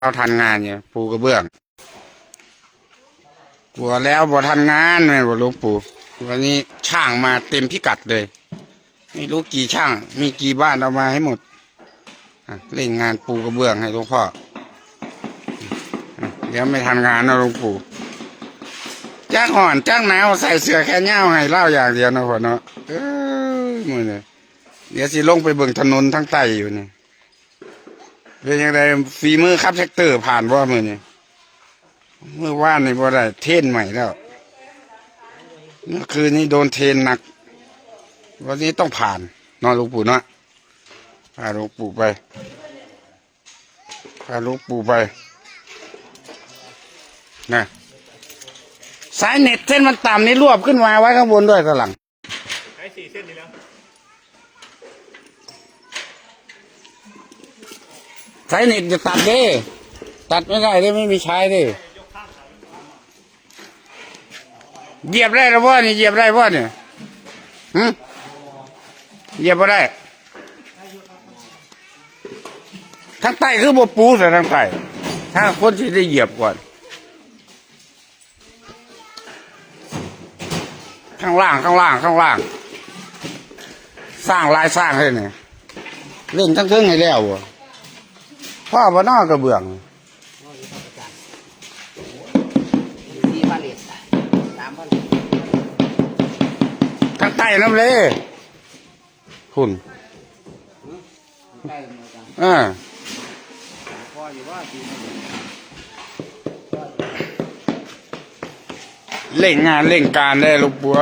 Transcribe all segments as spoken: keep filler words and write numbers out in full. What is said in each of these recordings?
เราทันงานเนี่ย ปูกระเบื้อง กลัวแล้วบ่ทันงานแม่นบ่หลวงปู่ วันนี้ช่างมาเต็มพิกัดเลย ไม่รู้กี่ช่าง มีกี่บ้านเอามาให้หมด อ่ะ เร่งงานปูกระเบื้องให้หลวงพ่อ อ่ะ เดี๋ยวไม่ทันงานนะหลวงปู่ จักฮ้อนจักหนาว ใส่เสื้อแขนยาวให้ลาวอย่างเดียวนะพ่อเนาะ เอ้ย มื้อนี้ เดี๋ยวสิลงไปเบิ่งถนนทางใต้อยู่นี่ เป็นยังไง ฝีมือขับแทรกเตอร์ผ่านบ่มื้อนี้ เมื่อวานนี่บ่ได้ เทรนใหม่แล้ว เมื่อคืนนี้โดนเทรนหนัก วันนี้ต้องผ่าน เนาะหลวงปู่เนาะ พาหลวงปู่ไป พาหลวงปู่ไป นะ สายเน็ตเส้นมันต่ำนี่รวบขึ้นมาไว้ข้างบนด้วยตอนหลัง ใช้สี่เส้นนี่แล้ว สายเน็ตจะตัดเด้ ตัดไม่ได้เด้ ไม่มีใช้เด้ เหยียบได้แล้วบ่นี่ เหยียบได้บ่นี่ หึ เหยียบบ่ได้ ทางใต้คือบ่ปูซะทางใต้ ถ้าคนสิได้เหยียบก่อน ข้างล่าง ข้างล่าง ข้างล่าง สร้างลายสร้างให้เนี่ย เล่นทั้งเทิงให้แล้วบ่ พ่อบ่นอกระเบื้อง สี่พันเอ็ด สามพัน ทางใต้น้ำเลย คุณ อ่า เร่งงานเร่งการได้ลูกบัว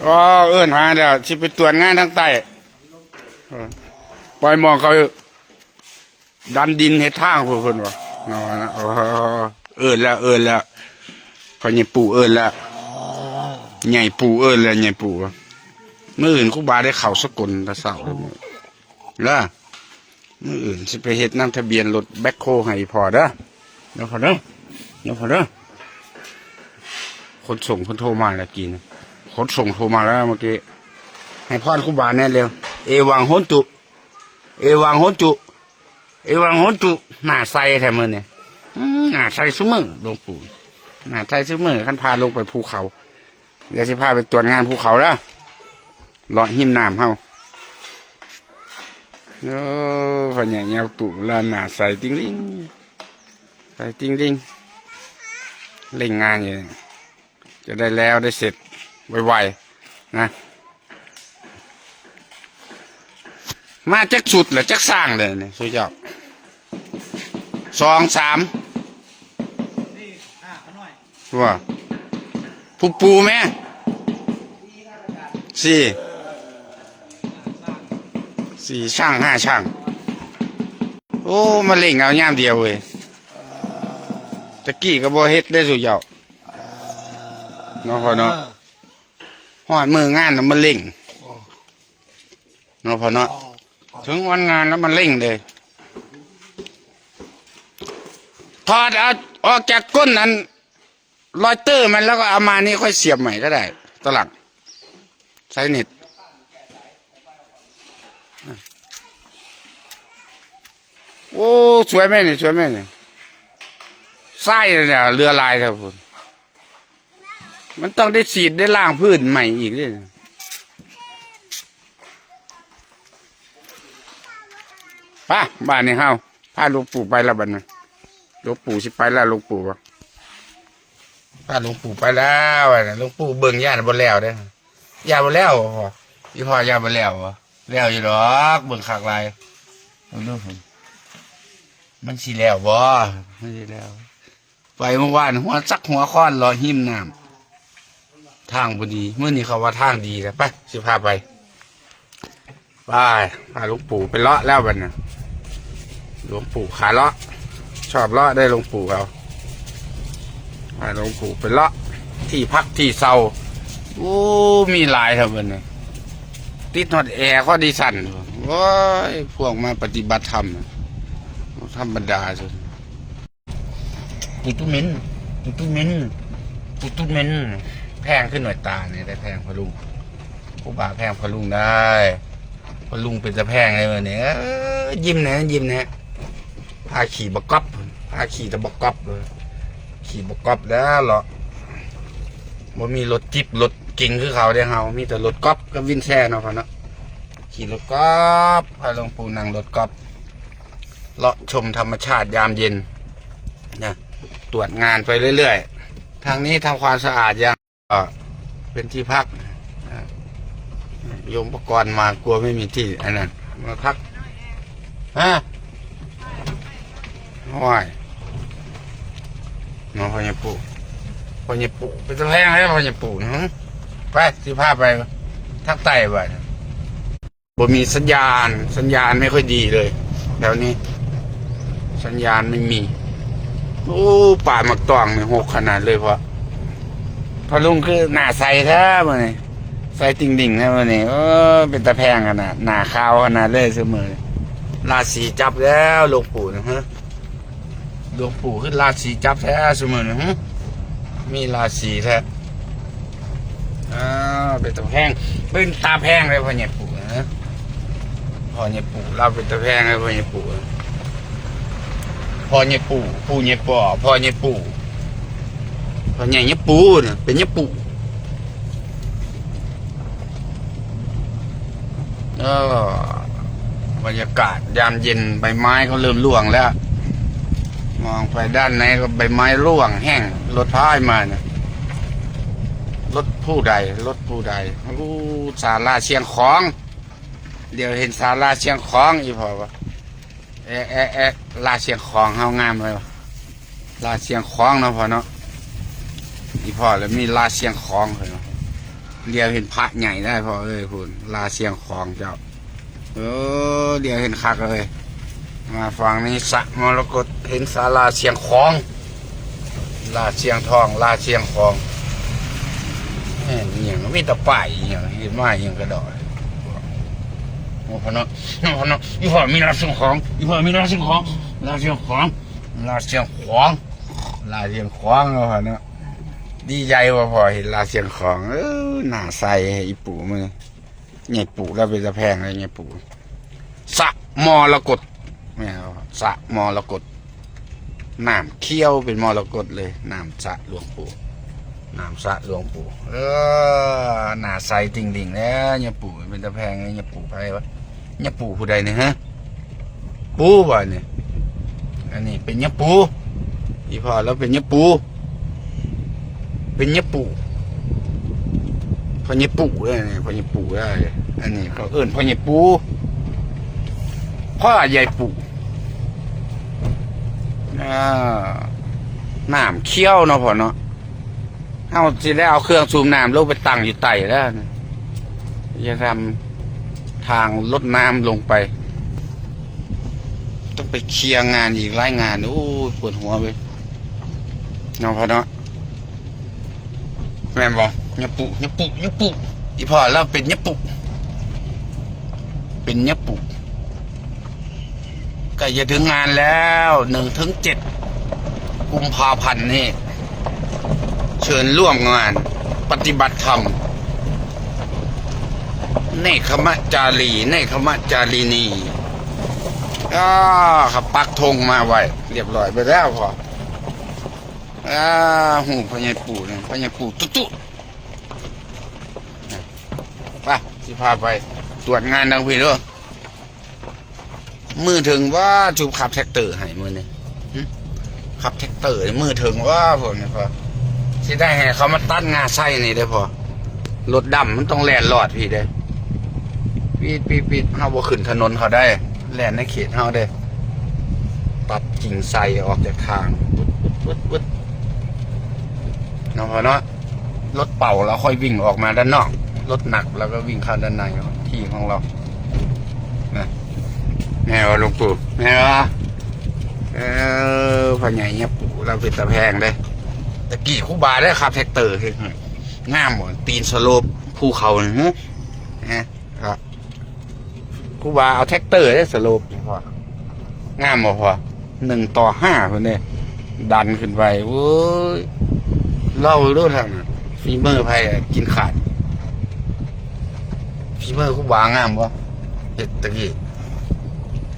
อ๋อ เอิ้นหาแล้ว สิไปตรวจงานทางใต้ เออ ปล่อยหมองเขา ดันดินเฮ็ดทางพุ้น เพิ่นว่า เนาะ นะ เออ เอิ้นแล้ว เอิ้นแล้ว พ่อใหญ่ปู่เอิ้นแล้ว ใหญ่ปู่เอิ้นแล้ว ใหญ่ปู่ว่า มื้ออื่นครูบาได้เข้าสกลแต่เช้าเลย เด้อ มื้ออื่นสิไปเฮ็ดนำทะเบียนรถแบ็คโฮให้พ่อเด้อ เดี๋ยวพ่อเด้อ เดี๋ยวพ่อเด้อ ขนส่งเพิ่นโทรมาแล้วกี้นะ ขนส่งโทรมาแล้วเมื่อกี้ ให้พรครูบาแน่เร็ว เอวังโหนตุ เอวังโหนตุ เอวังโหนตุ หน้าใสแท้มื้อนี้ อืม หน้าใสซุมื้อ หลวงปู่ หน้าใสซุมื้อ คันพาลงไปภูเขา เดี๋ยวสิพาไปตรวจงานภูเขาเด้อ เลาะริมน้ำเฮา โอ้ พ่อใหญ่แนวตุ ลานหน้าใสติ๊งติ๊ง ใสติ๊งติ๊ง เร่งงานอยู่ จะได้แล้วได้เสร็จไวๆ นะ มาจักสุดเหรอ จักสร้างเลยนี่ สุดยอด สอง สาม ว่า ผู้ปูไหม สี่ สี่ช่าง ห้าช่าง โอ้ มาเร่งเอายามเดียวเว้ย ตะกี้ก็บ่เฮ็ดได้สุดยอด เนาะพ่อเนาะ ฮอดมื้องานแล้วมาเร่ง เนาะพ่อเนาะ ถึงวันงานแล้วมาเร่งเลย ถอดเอาออกจากก้นนั้น ลอยเตอร์มันแล้วก็เอามานี่ค่อยเสียบใหม่ก็ได้ ตอนหลัง ใช้เน็ต โอ้ สวยไหมนี่ สวยไหมนี่ ไส้เนี่ย เรือลายครับผม มันต้องได้ฉีดได้ล้างพื้นใหม่อีกด้วยนะ ไป บ้านนี้เฮา พาหลวงปู่ไปแล้วบัดนี้ หลวงปู่สิไปแล้ว หลวงปู่ว่า พาหลวงปู่ไปแล้วบัดนี้ หลวงปู่เบิ่งย่านบ่แล้วเด้อ ย่านบ่แล้วบ่ อีพ่อย่านบ่แล้วบ่ แล้วอยู่ดอก เบิ่งคักหลาย เบิ่งดู มันสิแล้วบ่ มันสิแล้ว ไปเมื่อวาน หัวจักหัวค้อนเลาะริมน้ำ ทางบ่ดี มื้อนี้เขาว่าทางดีแล้ว ไป สิพาไป ไป พาหลวงปู่ไปเลาะแล้วบัดนี้ หลวงปู่ขาเลาะ ชอบเลาะได้หลวงปู่เขา พาหลวงปู่ไปเลาะ ที่พักที่เซา โอ้ มีหลายแท้บัดนี้ ติดฮอดแอร์คอนดิชัน โอ้ย พวกมาปฏิบัติธรรมน่ะ บ่ธรรมดาซุ ปูตู้เหม็น ปูตู้เหม็น ปูตู้เหม็น แพงขึ้นหน่อยตาเนี่ย ได้แพงพ่อลุง ครูบาแพงพ่อลุงได้ พ่อลุงเป็นตาแพงเลยวันนี้ เอ้ย ยิ้มแหน่ ยิ้มแหน่ พาขี่บักก๊อบ พาขี่แต่บักก๊อบเลย ขี่บักก๊อบแล้วเลาะ บ่มีรถจิปรถเก๋งคือเขาเด้เฮา มีแต่รถก๊อบกับวินแซเนาะพ่อเนาะ ขี่รถก๊อบ พาหลวงปู่นั่งรถก๊อบ เลาะชมธรรมชาติยามเย็นนะ ตรวจงานไปเรื่อยๆ ทางนี้ทำความสะอาดยัง ก็เป็นที่พักนะ โยมปกรณ์มากลัวไม่มีที่ อันนั้น มาพัก ฮะ ห้อย เนาะ พ่อใหญ่ปู่ พ่อใหญ่ปู่ เป็นตาแพงแล้วพ่อใหญ่ปู่นะ ไป สิพาไป ทางใต้บ้าน บ่มีสัญญาณ สัญญาณไม่ค่อยดีเลย แถวนี้ สัญญาณไม่มี โอ้ ป่าหมากตองนี่หกขนาดเลยพ่อ พ่อลุงคือหน้าใสแท้มื้อนี้ ใสติ่งดิ่งแท้มื้อนี้ เออ เป็นตาแพงขนาด หน้าขาวขนาดเลยซุมื้อนี้ ราศีจับแล้วหลวงปู่นะฮะ หลวงปู่คือราศีจับแท้ซุมื้อนี้ หึ มีราศีแท้ อ่า เป็นตาแพง เป็นตาแพงเลยพ่อใหญ่ปู่นะ พ่อใหญ่ปู่ เราเป็นตาแพงเลยพ่อใหญ่ปู่ พ่อใหญ่ปู่ ปู่ใหญ่ปอ พ่อใหญ่ปู่ พ่อใหญ่ใหญ่ปู่เนี่ย เป็นใหญ่ปู่ เออ บรรยากาศยามเย็น ใบไม้ก็เริ่มร่วงแล้ว มองไปด้านในก็ใบไม้ร่วงแห้ง รถพายมาเนี่ย รถผู้ใด รถผู้ใด อู้ ศาลาเชียงของ เดี๋ยวเห็นศาลาเชียงของ อีพ่อวะ แอะแอะแอะ ลาเชียงของเฮางามเลยวะ ลาเชียงของเนาะพ่อเนาะ อีพ่อแล้วมีลาเชียงของเลยเนาะ เดี๋ยวเห็นพระใหญ่ได้พ่อเอ้ย พูน ลาเชียงของเจ้า เออ เดี๋ยวเห็นคักเลย มาฝั่งนี้สระมรกต เห็นศาลาเชียงของ ลาเชียงทอง ลาเชียงของ แม่นอหย่าง มีแต่ป้ายอหย่าง เห็นมาอหย่างกระดอก โอ้พ่อเนาะ โอ้พ่อเนาะ อีพ่อมีลาเชียงของ อีพ่อมีลาเชียงของ ลาเชียงของ ลาเชียงของ ลาเชียงของเนาะพ่อเนาะ ดีใจว่าพ่อเห็นลาเชียงของ เออ หน้าใสให้อีปู่มื้อนี้ ใหญ่ปู่แล้วเป็นตาแพงเลยใหญ่ปู่ สระมรกต แม่นบ่ สระมรกต น้ำเขียวเป็นมรกตเลย น้ำสระหลวงปู่ น้ำสระหลวงปู่ เออ หน้าใสติ่งดิ่งแล้วใหญ่ปู่ เป็นตาแพงเลยใหญ่ปู่ไผวะ ใหญ่ปู่ผู้ใดเนี่ยฮะ ปู่บ่เนี่ย อันนี้เป็นใหญ่ปู่ อีพ่อแล้วเป็นใหญ่ปู่ เป็นใหญ่ปู่ พ่อใหญ่ปู่เด้อนี่ พ่อใหญ่ปู่เด้อ อันนี้เขาเอิ้นพ่อใหญ่ปู่ พ่อใหญ่ปู่ อ่า น้ำเขียวเนาะพ่อเนาะ เฮาสิได้เอาเครื่องสูบน้ำลงไปตั้งอยู่ใต้แล้วนะ จะทำทางรดน้ำลงไป ต้องไปเคลียร์งานอีกหลายงาน โอ้ย ปวดหัวเว้ย เนาะพ่อเนาะ แม่นบ่ ยะปุ ยะปุ ยะปุ อีพ่อเราเป็นยะปุ เป็นยะปุ ใกล้จะถึงงานแล้ว หนึ่งถึงเจ็ด กุมภาพันธ์นี่ เชิญร่วมงานปฏิบัติธรรม เนคขมะจารี เนคขมะจารีนี อ่า เขาปักธงมาไว้ เรียบร้อยไปแล้วพ่อ อ่า ฮู้พ่อใหญ่ปู่นี่ พ่อใหญ่ปู่ตุ๊ตุ๊ ไป สิพาไป ตรวจงานดังพี่เด้อ มือถึงว่าจูบขับแท็กเตอร์ให้มื้อนี้ หึ ขับแท็กเตอร์นี่มือถึงว่าพวกนี้พอ สิได้ให้เขามาตัดงาใส่นี่เด้อพอ รถดำมันต้องแล่นลอดพี่เด้อ ปีดปีดปีด เฮาบ่ขึ้นถนนเขาได้ แล่นในเขตเฮาเด้อ ตัดกิ่งไทรออกจากทาง ปึ๊ดปึ๊ดปึ๊ดปึ๊ด เนาะพ่อเนาะ รถเปล่าเราค่อยวิ่งออกมาด้านนอก รถหนักเราก็วิ่งเข้าด้านในที่ของเรา นะ แม่นบ่หลวงปู่ แม่นบ่ เออ พ่อใหญ่เนี่ยปู่เราเป็นตาแพงเด้ ตะกี้ครูบาได้ขับแท็กเตอร์ งามบ่ ตีนสโลปภูเขานี่ ฮะ ฮะ ครับ ครูบาเอาแท็กเตอร์ได้สโลปนี่พ่อ งามบ่พ่อ หนึ่งต่อห้าเพิ่นเด้ ดันขึ้นไป โอ้ย เล่าเด้อท่านน่ะ ฝีมือไผอะกินขาด ฝีมือครูบางามบ่ เฮ็ดตะกี้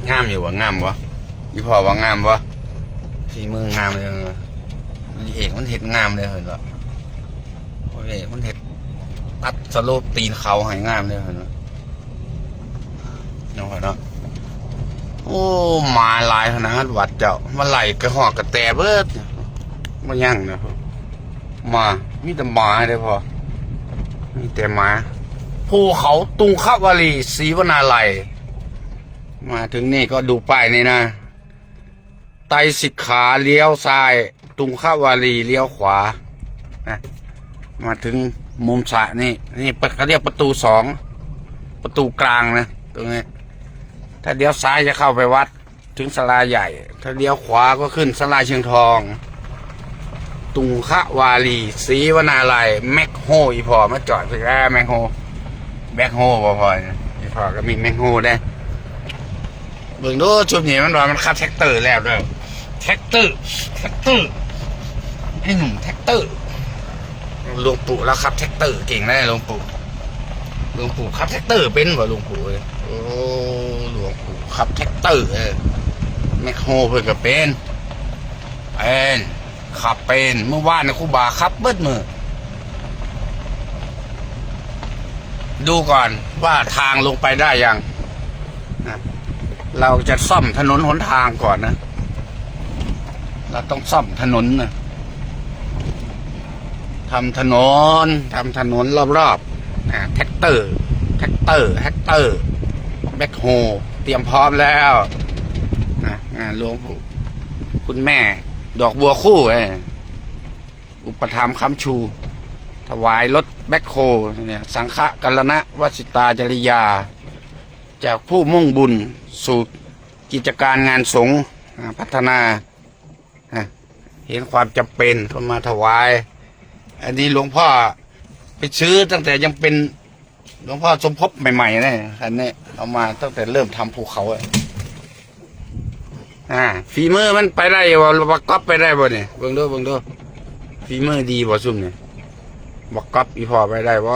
งามอยู่บ่ งามบ่ อีพ่อว่างามบ่ ฝีมืองามเลย เอกมันเฮ็ดงามเลย เห็นบ่ เอกมันเฮ็ดตัดสโลปตีนเขาให้งามเลย เห็นบ่ เนาะ เนาะ โอ้ หมาหลายขนาดวัดเจ้า มาไล่กระหอกกระแตเบิด บ่ยังนะ มา มีแต่หมาเด้อพ่อ มีแต่หมา ภูเขาตุงคาวารี ศรีวนาลัย มาถึงนี่ก็ดูป้ายนี่นะ ไตรสิกขาเลี้ยวซ้าย ตุงคาวารีเลี้ยวขวา นะ มาถึงมุมสระนี่ นี่เขาเรียกประตูสอง ประตูกลางนะ ตรงนี้ ถ้าเลี้ยวซ้ายจะเข้าไปวัด ถึงศาลาใหญ่ ถ้าเลี้ยวขวาก็ขึ้นศาลาเชียงทอง ตุงคาวารี ศรีวนาลัย แมคโฮ อีพ่อมาจอดสิ อ่า แมคโฮ แมคโฮ บ่พ่อ อีพ่อก็มีแมคโฮเด้ เบิ่งดู ชุดนี้มันว่ามันขับแท็กเตอร์แล้วเด้อ แท็กเตอร์ แท็กเตอร์ ไอ้หนุ่มแท็กเตอร์ หลวงปู่แล้วขับแท็กเตอร์เก่งนะหลวงปู่ หลวงปู่ขับแท็กเตอร์เป็นบ่หลวงปู่เอ้ย โอ้ หลวงปู่ขับแท็กเตอร์ เออ แมคโฮเพิ่นก็เป็น เป็น ขับเป็น เมื่อวานนี่ครูบาขับเบิดมื้อ ดูก่อนว่าทางลงไปได้ยัง นะ เราจะซ่อมถนนหนทางก่อนนะ เราต้องซ่อมถนนนะ ทำถนน ทำถนนรอบๆ อ่า แท็กเตอร์ แท็กเตอร์ แท็กเตอร์ แบ็คโฮ เตรียมพร้อมแล้ว นะ อ่า หลวงปู่ คุณแม่ ดอกบัวคู่ เอ้ย อุปถัมภ์ค้ำชู ถวายรถแบ็คโฮเนี่ย สังฆกัลลนะวสิตาจริยา จากผู้มุ่งบุญสู่กิจการงานสงฆ์ อ่า พัฒนา อ่ะ เห็นความจำเป็นก็มาถวาย อันนี้หลวงพ่อไปซื้อตั้งแต่ยังเป็นหลวงพ่อสมภพใหม่ๆนะ อันนี้เอามาตั้งแต่เริ่มทำภูเขาอะ อ่า ฝีมือมันไปได้บ่ บักก๊อปไปได้บ่เนี่ย เบิ่งดู เบิ่งดู ฝีมือดีบ่ซุ่มเนี่ย บักก๊อปอีพ่อไปได้บ่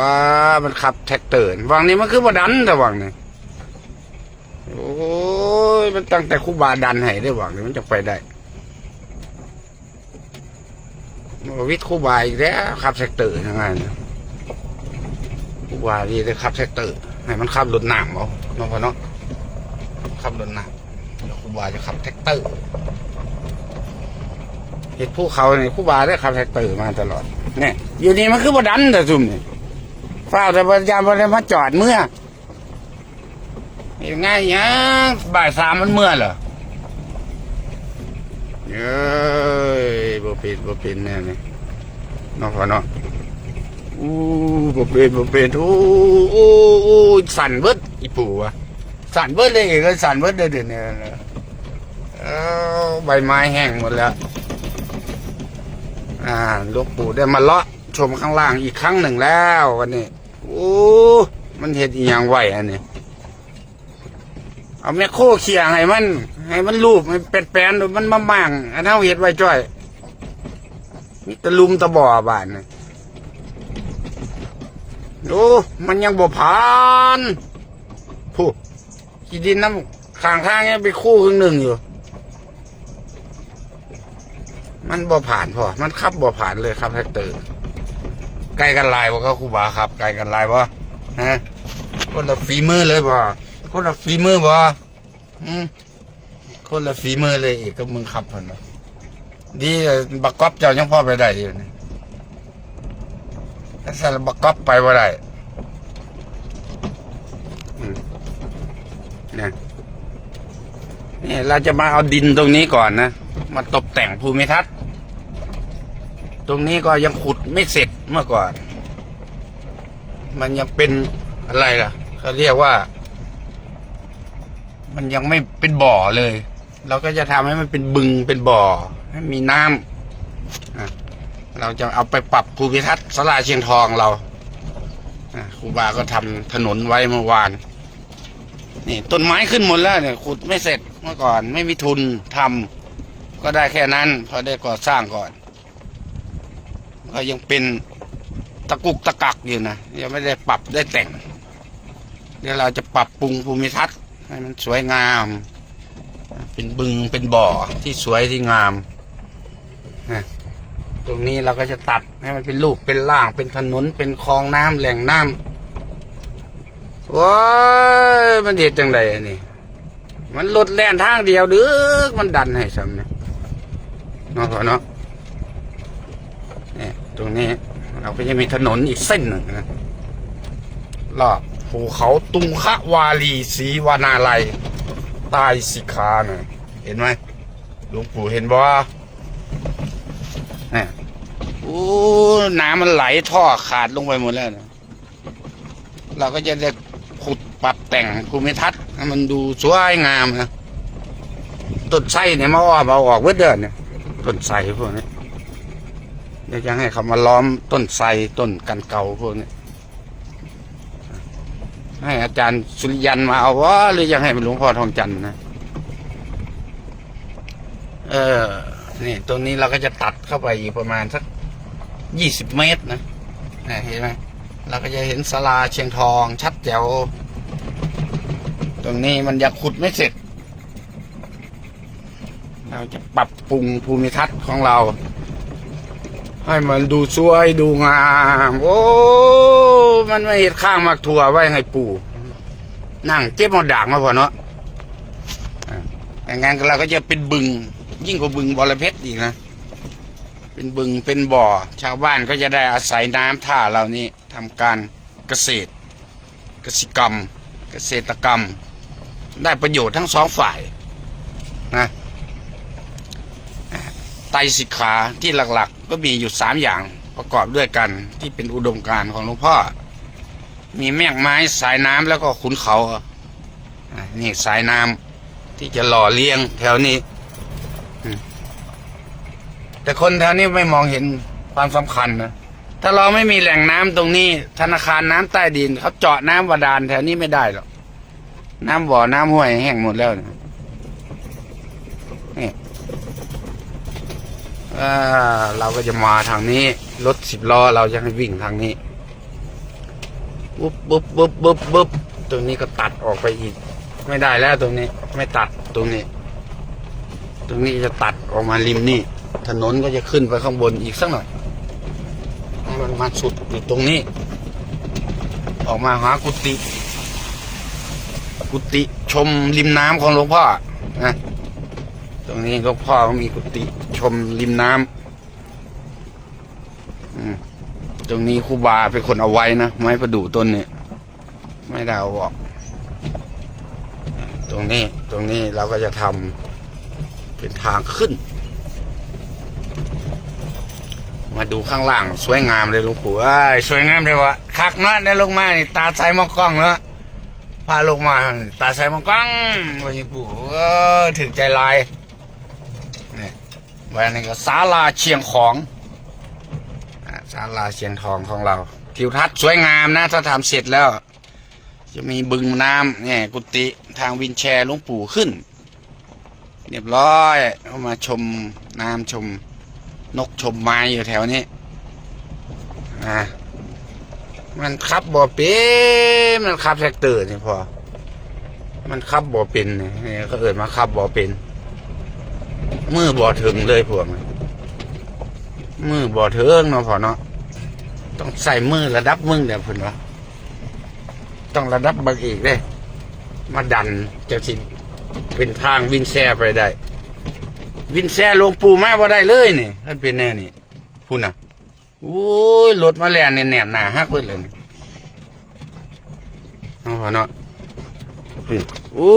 มันขับแท็กเตอร์ วังนี้มันคือบ่ดันแต่วังนี่ โอ้ย มันตั้งแต่ครูบาดันให้ได้วังนี่มันจะไปได้ วิทย์ครูบาอีกแล้ว ขับแท็กเตอร์ยังไงนะ ครูบานี่ได้ขับแท็กเตอร์ ให้มันขับรถน้ำเอาเนาะพ่อเนาะ ขับรถน้ำ แล้วครูบาจะขับแท็กเตอร์ เฮ็ดภูเขานี่ครูบาได้ขับแท็กเตอร์มาตลอด เนี่ย อยู่นี่มันคือบ่ดันแต่ซุ่มนี่ ฟ้าวแต่บ่ยามบ่ได้มาจอดเมือ เฮ็ดงานหยัง บ่ายสามมันเมือเหรอ เอ้ย บ่เป็น บ่เป็นแน่นี่ เนาะพ่อเนาะ อู้ บ่เป็น บ่เป็น โอ้ โอ้ โอ้ สั่นเบิด อีปู่วะ สั่นเบิดเลย เอกสั่นเบิดเลยเดี๋ยวนี้ เอ้า ใบไม้แห้งหมดแล้ว อ่า หลวงปู่ได้มาเลาะชมข้างล่างอีกครั้งหนึ่งแล้ววันนี้ โอ้ มันเฮ็ดอีหยังไว้อันนี้ เอาแมคโครเขี่ยให้มัน ให้มันลูบ ให้แปนๆ มันมามั่ง อันเฮาเฮ็ดไว้จ้อย มีแต่หลุมแต่บ่อบาดนี่ โอ้ มันยังบ่ผ่าน ผู้ ขี้ดินน้ำข้างทางยังไปคู่ครึ่งหนึ่งอยู่ มันบ่ผ่านพ่อ มันขับบ่ผ่านเลยครับแท็กเตอร์ ไกลกันหลายบ่ครับครูบาครับ ไกลกันหลายบ่ ฮะ คนละฝีมือเลยบ่ คนละฝีมือบ่ อืม คนละฝีมือเลยเอกกับมึงขับหั่นน่ะ ดี บักก๊อปเจ้ายังพอไปได้อยู่นี่ แต่สำหรับบักก๊อปไปบ่ได้ อืม นะ นี่เราจะมาเอาดินตรงนี้ก่อนนะ มาตกแต่งภูมิทัศน์ ตรงนี้ก็ยังขุดไม่เสร็จเมื่อก่อน มันยังเป็นอะไรล่ะ เขาเรียกว่า มันยังไม่เป็นบ่อเลย เราก็จะทำให้มันเป็นบึงเป็นบ่อ ให้มีน้ำ อ่ะ เราจะเอาไปปรับภูมิทัศน์ศาลาเชียงทองเรา อ่ะ ครูบาก็ทำถนนไว้เมื่อวาน นี่ต้นไม้ขึ้นหมดแล้วเนี่ย ขุดไม่เสร็จ เมื่อก่อนไม่มีทุนทำ ก็ได้แค่นั้น พอได้ก่อสร้างก่อน ก็ยังเป็นตะกุกตะกักอยู่นะ ยังไม่ได้ปรับได้แต่ง เดี๋ยวเราจะปรับปรุงภูมิทัศน์ให้มันสวยงาม เป็นบึงเป็นบ่อที่สวยที่งามนะ ตรงนี้เราก็จะตัดให้มันเป็นรูปเป็นร่าง เป็นถนน เป็นคลองน้ำ แหล่งน้ำ โอ้ย มันเฮ็ดจังได๋อันนี้ มันรถแล่นทางเดียวเด้อ มันดันให้ส่ำเนี่ย เนาะพ่อเนาะ เนี่ย ตรงนี้เราก็จะมีถนนอีกเส้นหนึ่งนะ รอบภูเขาตุงคะวารีศรีวนาลัย ไตรสิกขานะ เห็นไหม หลวงปู่เห็นบ่ เนี่ย โอ้ น้ำมันไหลท่อขาดลงไปหมดแล้วนะ เราก็จะได้ขุดปรับแต่งภูมิทัศน์ให้มันดูสวยงามนะ ต้นไทรเนี่ยมาอ้อมเอาออกเบิดเด้อเนี่ย ต้นไทรพวกนี้ เดี๋ยวจะให้เขามาล้อมต้นไทร ต้นกันเกาพวกนี้ ให้อาจารย์สุริยันมาเอาวะ หรือยังให้หลวงพ่อทองจันทร์นะ เออ นี่ ตรงนี้เราก็จะตัดเข้าไปอีกประมาณสัก ยี่สิบเมตรนะ นะ เห็นไหม เราก็จะเห็นศาลาเชียงทองชัดแจ๋ว ตรงนี้มันยังขุดไม่เสร็จ เราจะปรับปรุงภูมิทัศน์ของเรา ให้มันดูสวยดูงาม โอ้ มันมาเฮ็ดข้างหมากถั่วไว้ให้ปู่ นั่งเก็บเอาดากมาพ่อเนาะ อ่า อย่างงั้นเราก็จะเป็นบึง ยิ่งกว่าบึงบรเพชรอีกนะ เป็นบึง เป็นบ่อ ชาวบ้านก็จะได้อาศัยน้ำท่าเหล่านี้ทำการเกษตร กสิกรรม เกษตรกรรม ได้ประโยชน์ทั้งสองฝ่ายนะ ไตรสิกขาที่หลักๆ ก็มีอยู่สามอย่างประกอบด้วยกันที่เป็นอุดมการณ์ของหลวงพ่อ มีแม่กไม้ สายน้ำ แล้วก็ขุนเขา อ่ะ นี่สายน้ำที่จะหล่อเลี้ยงแถวนี้ อืม แต่คนแถวนี้ไม่มองเห็นความสำคัญนะ ถ้าเราไม่มีแหล่งน้ำตรงนี้ ธนาคารน้ำใต้ดิน เขาเจาะน้ำบาดาลแถวนี้ไม่ได้หรอก น้ำบ่อน้ำห้วยแห้งหมดแล้วนะ นี่ อ่า เราก็จะมาทางนี้ รถสิบล้อเราจะให้วิ่งทางนี้ ปุ๊บปุ๊บปุ๊บปุ๊บปุ๊บ ตรงนี้ก็ตัดออกไปอีก ไม่ได้แล้วตรงนี้ ไม่ตัดตรงนี้ ตรงนี้จะตัดออกมาริมนี่ ถนนก็จะขึ้นไปข้างบนอีกสักหน่อย ให้มันมาสุดอยู่ตรงนี้ ออกมาหากุฏิ กุฏิชมริมน้ำของหลวงพ่อนะ ตรงนี้หลวงพ่อมีกุฏิชมริมน้ำ อืม ตรงนี้ครูบาเป็นคนเอาไว้นะ ไม้ประดู่ต้นนี้ ไม่ได้เอาออก ตรงนี้ ตรงนี้เราก็จะทำเป็นทางขึ้น มาดูข้างล่าง สวยงามเลยหลวงปู่เอ้ย สวยงามเลยวะ คักเนาะ ได้ลงมานี่ ตาใสมองกล้องเนาะ พาลงมา ตาใสมองกล้อง ว่าหลวงปู่ เออ ถือใจหลาย นี่ วันนี้ก็ศาลาเชียงของ อ่า ศาลาเชียงทองของเรา ทิวทัศน์สวยงามนะ ถ้าทำเสร็จแล้ว จะมีบึงน้ำเนี่ย กุฏิ ทางวีลแชร์หลวงปู่ขึ้น เรียบร้อย เข้ามาชมน้ำ ชมนก ชมไม้อยู่แถวนี้ อ่า มันขับบ่เป็น มันขับแทรกเตอร์นี่พ่อ มันขับบ่เป็นนี่ นี่เขาเอิ้นว่าขับบ่เป็น มือบ่ถึงเลยพวกนี้ มือบ่ถึงเนาะพ่อเนาะ ต้องใส่มือระดับมึงเด้อเพิ่นว่า ต้องระดับบักเอกเด้ มาดันจั่งสิเป็นทางวีลแชร์ไปได้ วีลแชร์หลวงปู่มาบ่ได้เลยนี่ มันเป็นแนวนี้ พุ้นน่ะ โอ้ย รถมาแล่นนี่แนบหน้าฮักเบิดเลยนี่ เอาเนาะ พุ้น โอ้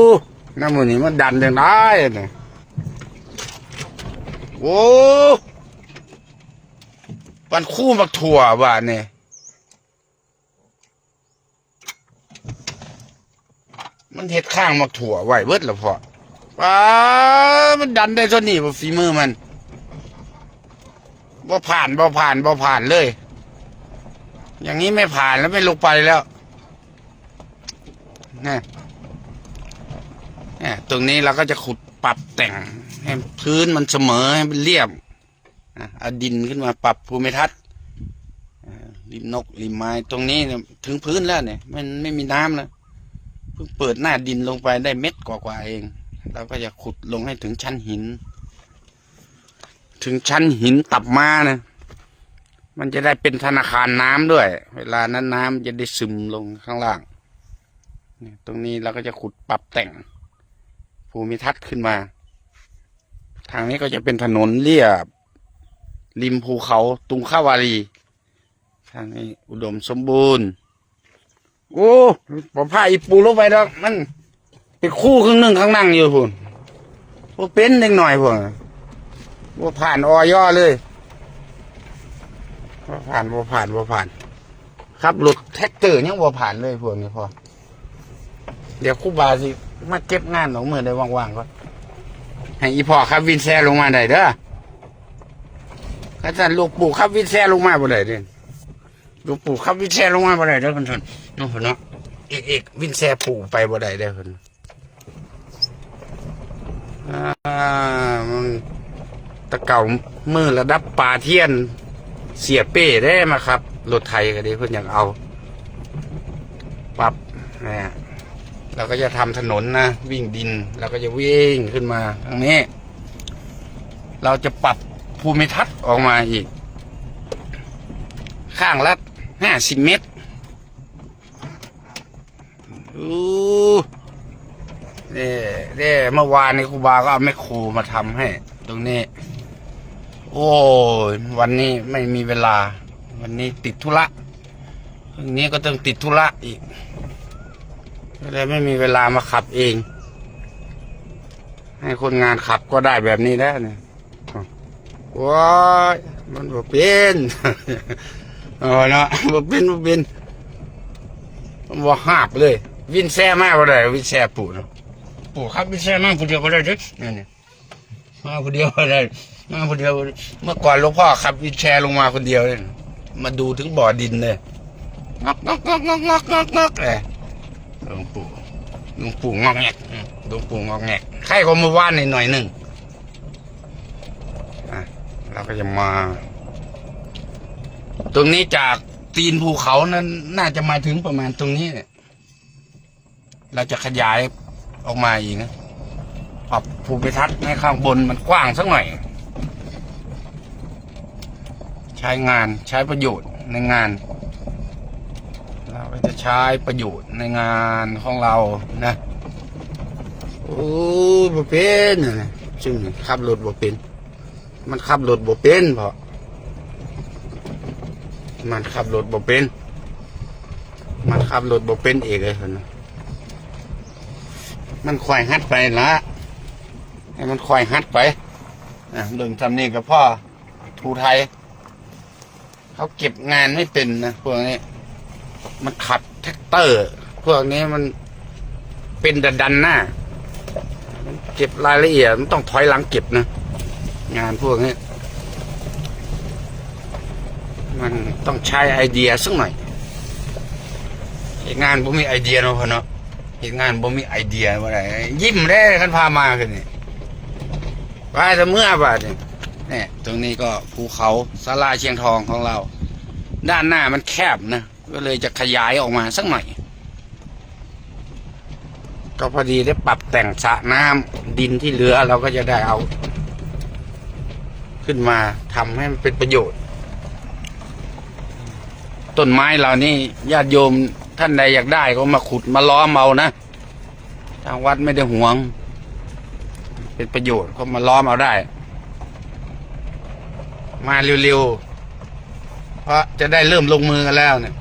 น้ำมันนี่มันดันจั่งใด๋นี่ โอ้ ปันคู่บักถั่วบาดนี่ มันเฮ็ดข้างหมากถั่วไว้เบิดแล้วพ่อ ป๊าด มันดันได้เท่านี้บ่ ฝีมือมัน บ่ผ่าน บ่ผ่าน บ่ผ่านเลย อย่างนี้ไม่ผ่านแล้ว ไม่ลงไปแล้ว นะ เนี่ย ตรงนี้เราก็จะขุดปรับแต่งให้พื้นมันเสมอ ให้มันเรียบ อ่ะ เอาดินขึ้นมาปรับภูมิทัศน์ อ่า ริมนกริมไม้ ตรงนี้เนี่ยถึงพื้นแล้วเนี่ย มันไม่มีน้ำแล้ว เพิ่งเปิดหน้าดินลงไปได้เม็ดกว่าๆเอง เราก็จะขุดลงให้ถึงชั้นหิน ถึงชั้นหินตับม้านะ มันจะได้เป็นธนาคารน้ำด้วย เวลานั้นน้ำจะได้ซึมลงข้างล่าง เนี่ย ตรงนี้เราก็จะขุดปรับแต่งภูมิทัศน์ขึ้นมา ทางนี้ก็จะเป็นถนนเลียบริมภูเขาตุงคาวารี ทางนี้อุดมสมบูรณ์ โอ้ บ่พาอีปูลงไปดอก มันเป็นคู่ครึ่งหนึ่งข้างนั่งอยู่พุ้น บ่เป็นเด็กน้อยพวกนั้น บ่ผ่าน อย.เลย บ่ผ่าน บ่ผ่าน บ่ผ่าน ขับรถแทรกเตอร์ยังบ่ผ่านเลยพวกนี้พ่อ เดี๋ยวครูบาสิมาเก็บงานดอก มื้อใดว่างๆก่อน ให้อีพ่อขับวินแชร์ลงมาได้เด้อ คันซั่นหลวงปู่ขับวินแชร์ลงมาบ่ได้เด้ หลวงปู่ขับวินแชร์ลงมาบ่ได้เด้อเพิ่น เนาะ เพิ่นเนาะ เอก เอก วินแชร์ปู่ไปบ่ได้เด้อเพิ่น อ่า มัน แต่เก่ามือระดับปาเทียน เสียเป้เด้มาขับ รถไถก็ดี เพิ่นอยากเอา ปรับ นะ เราก็จะทำถนนนะ วิ่งดิน เราก็จะวิ่งขึ้นมาทางนี้ เราจะปรับภูมิทัศน์ออกมาอีก ข้างละห้าสิบเมตร อู้ นี่ นี่ เมื่อวานนี้ครูบาก็เอาแมคโครมาทำให้ ตรงนี้ โอ้ย วันนี้ไม่มีเวลา วันนี้ติดธุระ พรุ่งนี้ก็ต้องติดธุระอีก ก็เลยไม่มีเวลามาขับเอง ให้คนงานขับก็ได้แบบนี้แล้วเนี่ย โอ้ย มันบ่เป็น เอาเนาะ บ่เป็น บ่เป็น มันบ่หาบเลย วินแซมาบ่ได้ วินแซปู่เนาะ ปู่ครับ วินแซมาผู้เดียวก็ได้เด้อ นั่นเนี่ย มาผู้เดียวก็ได้ มาผู้เดียว เมื่อก่อนหลวงพ่อขับวินแชร์ลงมาคนเดียวเลย มาดูถึงบ่อดินเลย งอก งอก งอก งอก งอก งอก งอก เอ้ย หลวงปู่ หลวงปู่งอกแงก อืม หลวงปู่งอกแงก ไข้ก็เมื่อวานนิดหน่อยหนึ่ง อ่ะ เราก็จะมา ตรงนี้จากตีนภูเขานั้น น่าจะมาถึงประมาณตรงนี้เนี่ย เราจะขยายออกมาอีกนะ ปรับภูมิทัศน์ให้ข้างบนมันกว้างสักหน่อย ใช้งาน ใช้ประโยชน์ในงาน เราก็จะใช้ประโยชน์ในงานของเรานะ โอ้ บ่เป็นนะ ซึ่งขับรถบ่เป็น มันขับรถบ่เป็นพ่อ มันขับรถบ่เป็น มันขับรถบ่เป็นเอกเลยเพิ่นน่ะ มันค่อยหัดไปละ ให้มันค่อยหัดไป อ่ะ เรื่องทำนี่ก็พ่อ ผู้ไทย เขาเก็บงานไม่เป็นนะ พวกนี้ มันขับแทรกเตอร์ พวกนี้มันเป็นแต่ดันหน้า มันเก็บรายละเอียด มันต้องถอยหลังเก็บนะ งานพวกนี้ มันต้องใช้ไอเดียสักหน่อย เฮ็ดงานบ่มีไอเดียเนาะพ่อเนาะ เฮ็ดงานบ่มีไอเดียว่าได๋ ยิ้มเด้คันพามาคือนี่ ไปแต่เมื่อบาดนี่ เนี่ย ตรงนี้ก็ภูเขาศาลาเชียงทองของเรา ด้านหน้ามันแคบนะ ก็เลยจะขยายออกมาสักหน่อย ก็พอดีได้ปรับแต่งสระน้ำ ดินที่เหลือเราก็จะได้เอา ขึ้นมาทำให้มันเป็นประโยชน์ ต้นไม้เหล่านี้ญาติโยมท่านใดอยากได้ก็มาขุดมาล้อมเอานะ ทางวัดไม่ได้หวง เป็นประโยชน์ก็มาล้อมเอาได้ มาเร็วๆ เพราะจะได้เริ่มลงมือกันแล้วเนี่ย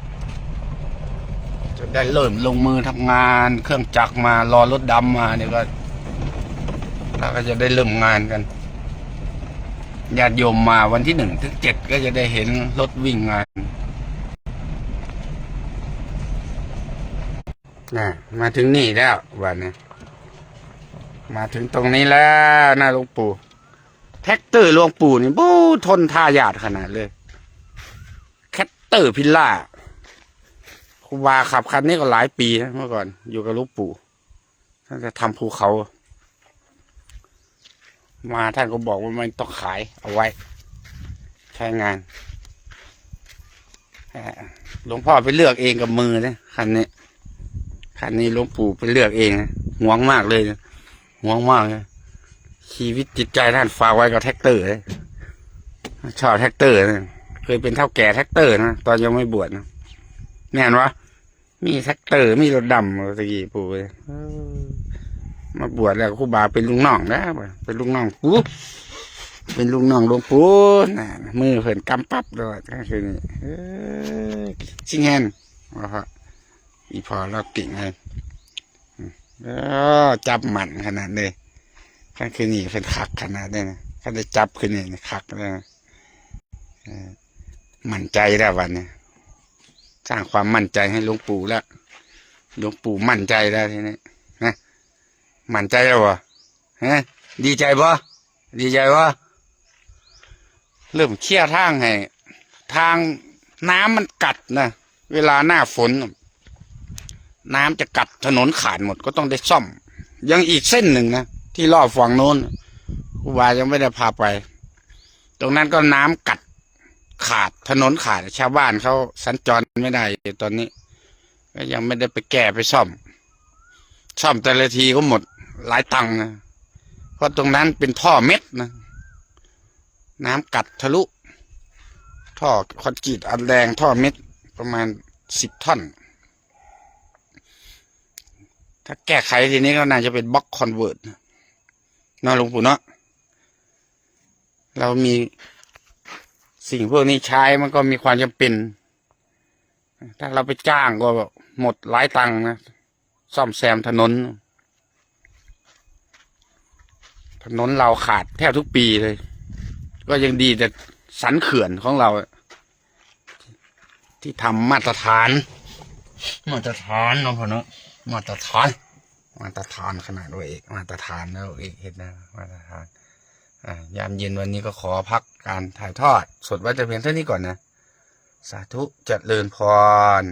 จะได้เริ่มลงมือทำงาน เครื่องจักรมารอรถดำมาเนี่ยก็ เราก็จะได้เริ่มงานกัน ญาติโยมมาวันที่หนึ่งถึงเจ็ดก็จะได้เห็นรถวิ่งงาน นะ มาถึงนี่แล้ววันนี้ มาถึงตรงนี้แล้วนะหลวงปู่ แทรกเตอร์หลวงปู่นี่ บู๊ ทนทายาทขนาดเลย แคทเตอร์พิลล่า ครูบาขับคันนี้ก็หลายปีนะ เมื่อก่อน อยู่กับหลวงปู่ ท่านจะทำภูเขา มาท่านก็บอกว่าไม่ต้องขาย เอาไว้ ใช้งาน อ่า หลวงพ่อไปเลือกเองกับมือนะ คันนี้ คันนี้หลวงปู่ไปเลือกเองนะ หวงมากเลยนะ ห่วงมากเลย ชีวิตจิตใจท่านฝากไว้กับแท็กเตอร์เลย ชอบแท็กเตอร์นะ เคยเป็นเฒ่าแก่แท็กเตอร์นะ ตอนยังไม่บวชนะ แม่นวะ มีแท็กเตอร์ มีรถดำตะกี้ปู่เอ้ย เออ มาบวชแล้วครูบาเป็นลูกน้องนะ เป็นลูกน้องปู่ เป็นลูกน้องหลวงปู่นะ มือเพิ่นกำปั๊บเลย ก็คือนี่ เออ ชิงแฮน ว่าเพราะ อีพอเรากิ่งให้ เออ จับหมั่นขนาดเลย คันคืนนี้เพิ่นคักขนาดเลยนะ คันได้จับคืนนี้นี่คักเลยนะ เออ มั่นใจแล้ววันนี้ สร้างความมั่นใจให้หลวงปู่แล้ว หลวงปู่มั่นใจแล้วทีนี้ นะ มั่นใจแล้วบ่ ฮะ ดีใจบ่ ดีใจบ่ เริ่มเคลียร์ทางให้ ทางน้ำมันกัดนะ เวลาหน้าฝนน่ะ น้ำจะกัดถนนขาดหมด ก็ต้องได้ซ่อม ยังอีกเส้นหนึ่งนะ ที่รอบฝั่งโน้น ครูบายังไม่ได้พาไป ตรงนั้นก็น้ำกัดขาด ถนนขาด ชาวบ้านเขาสัญจรไม่ได้ตอนนี้ ก็ยังไม่ได้ไปแก้ไปซ่อม ซ่อมแต่ละทีก็หมดหลายตังค์นะ เพราะตรงนั้นเป็นท่อเม็ดนะ น้ำกัดทะลุ ท่อคอนกรีตอัดแรง ท่อเม็ดประมาณสิบท่อน ถ้าแก้ไขทีนี้ก็น่าจะเป็นบล็อกคอนเวิร์ตนะ เนาะหลวงปู่เนาะ เรามีสิ่งพวกนี้ใช้มันก็มีความจำเป็น ถ้าเราไปจ้างก็หมดหลายตังค์นะ ซ่อมแซมถนน ถนนเราขาดแทบทุกปีเลย ก็ยังดีแต่สันเขื่อนของเรา ที่ทำมาตรฐาน มาตรฐานเนาะพ่อเนาะ มาตรฐาน มาตรฐานขนาดว่าเอก มาตรฐานแล้วเอกเห็นนะ มาตรฐาน อ่ายามเย็นวันนี้ก็ขอพักการถ่ายทอดสดไว้แต่เพียงเท่านี้ก่อนนะ สาธุ เจริญพร